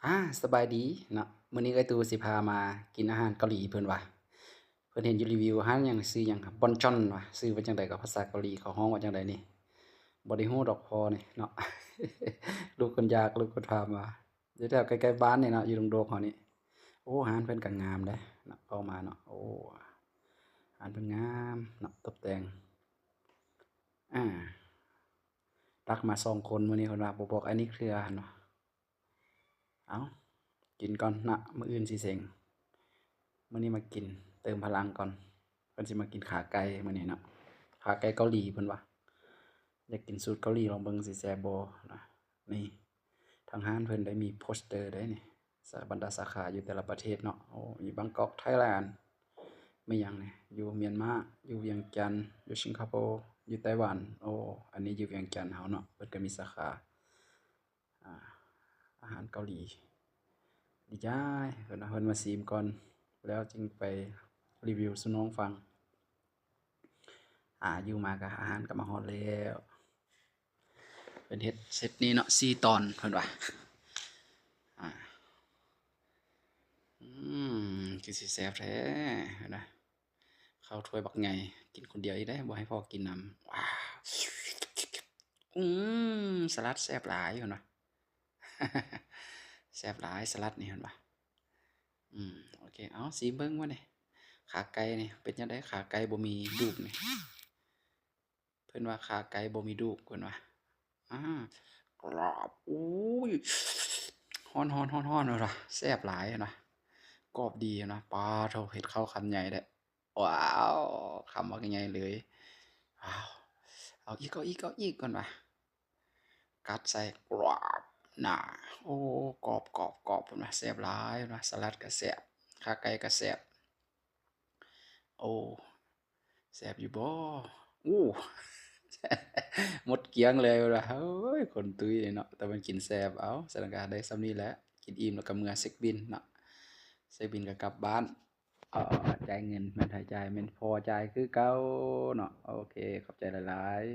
ອາ ສະບາຍດີເນາະ, ມື້ນີ້ເອື້ອຍຕູ້ຊິພາມາກິນອາຫານເກົາຫຼີເພິ່ນວ່າ. ເພິ່ນເຫັນຢູ່ຣີວິວຮ້ານຫຍັງ ຊື່ຫຍັງ ບອນຈອນວ່າ, ຊື່ວ່າຈັ່ງໃດກໍພາສາເກົາຫຼີ ເຂົາຮ້ອງວ່າຈັ່ງໃດນີ້? ບໍ່ໄດ້ຮູ້ດອກພໍ່ນີ້ເນາະ. ລູກຄົນຢາກ ລູກຄົນພາມາ. ຢູ່ແຖວໃກ້ໆບ້ານນີ້ເນາະ, ຢູ່ດົງໂດກເຮົານີ້. ໂອ້ ຮ້ານເພິ່ນກໍງາມເດ້ເນາະ, ເຂົ້າມາເນາະ. ໂອ້ ຮ້ານເພິ່ນງາມເນາະ, ຕົບແຕ່ງ. ອາ ຕັກມາສອງຄົນມື້ນີ້ ເພິ່ນວ່າບໍ່ບອກອ້າຍນິກເທື່ອເນາະ. ເອົາ ກິນກ່ອນນະ, ມື້ອື່ນຊິເສັງ. ມື້ນີ້ມາກິນເຕີມພະລັງກ່ອນ. ເພິ່ນຊິມາກິນຂາໄກ່ມື້ນີ້ເນາະ, ຂາໄກ່ເກົາຫຼີເພິ່ນວ່າ. ຢາກກິນສູດເກົາຫຼີ ລອງເບິ່ງຊິແຊບບໍ່ນະ. ນີ້ ທາງຮ້ານເພິ່ນໄດ້ມີໂປສເຕີເດ້ນີ້, ສາ ບັນດາສາຂາຢູ່ແຕ່ລະປະເທດເນາະ. ໂອ້ ມີບາງກອກ ໄທແລນ, ມີຫຍັງນີ້ ຢູ່ມຽນມາ, ຢູ່ວຽງຈັນ, ຢູ່ສິງກະໂປ, ຢູ່ໄຕ້ຫວັນ. ໂອ້ ອັນນີ້ຢູ່ວຽງຈັນເຮົາເນາະ, ເພິ່ນກໍມີສາຂາ. ອາ ອາຫານເກົາຫຼີດີຈ້າຍ. ເພິ່ນວ່າເພິ່ນມາຊີມກ່ອນ ແລ້ວຈຶ່ງໄປຣີວິວສູ່ນ້ອງຟັງ. ອາ ຢູ່ມາກະອາຫານກໍມາຮອດແລ້ວ. ເພິ່ນເຮັດເຊັດນີ້ເນາະ ສີ່ຕອນເພິ່ນວ່າ. ອາ ອືມ ຄືຊິແຊບແທ້ນະ. ເຂົ້າຖ້ວຍບັກໃຫຍ່ ກິນຄົນດຽວອີກເດ້ ບໍ່ໃຫ້ພໍ່ກິນນຳ. ວ້າວ ອືມ ສະຫຼັດແຊບຫຼາຍ ເພິ່ນວ່າ. ແຊບຫຼາຍສະຫຼັດນີ້ ເພິ່ນວ່າ. ອືມ ໂອເຄ ເອົາ ຊີມເບິ່ງວ່ານີ້ ຂາໄກ່ນີ້ເປັນຈັ່ງໃດ? ຂາໄກ່ບໍ່ມີດູກນີ້. ເພິ່ນວ່າຂາໄກ່ບໍ່ມີດູກ ເພິ່ນວ່າ. ອາ ກອບ ໂອ້ຍ ຮ້ອນໆໆໆ ເພິ່ນວ່າ. ແຊບຫຼາຍ ເພິ່ນວ່າ, ກອບດີ ເພິ່ນວ່າ. ປາໂທ້ ເຮັດເຂົ້າຄຳໃຫຍ່ແທ້. ວ້າວ ຄຳບັກໃຫຍ່ເລີຍ. ວ້າວ ເອົາອີກ ເອົາອີກ ເອົາອີກ ເພິ່ນວ່າ. ກັດໃສ່ ກອບ ນະ. ໂອ້ ກອບໆໆ ເພິ່ນວ່າ. ແຊບຫຼາຍ ເພິ່ນວ່າ. ສະຫຼັດກໍແຊບ ຂາໄກ່ກໍແຊບ. ໂອ້ ແຊບຢູ່ບໍ່? ໂອ້ ໝົດກ້ຽງເລີຍວ່າ. ໂອ້ຍ ຄົນຕຸ້ຍເນາະ, ແຕ່ມັນກິນແຊບ. ເອົາ ສະນັ້ນກໍໄດ້ສ່ຳນີ້ແຫຼະ, ກິນອີ່ມແລ້ວກໍເມືອເຊັກບິນເນາະ, ເຊັກບິນກໍກັບບ້ານ. ເອີ ຈ່າຍເງິນແມ່ນໃຜຈ່າຍ? ແມ່ນພໍ່ຈ່າຍຄືເກົ່າເນາະ. ໂອເຄ ຂອບໃຈຫຼາຍໆ.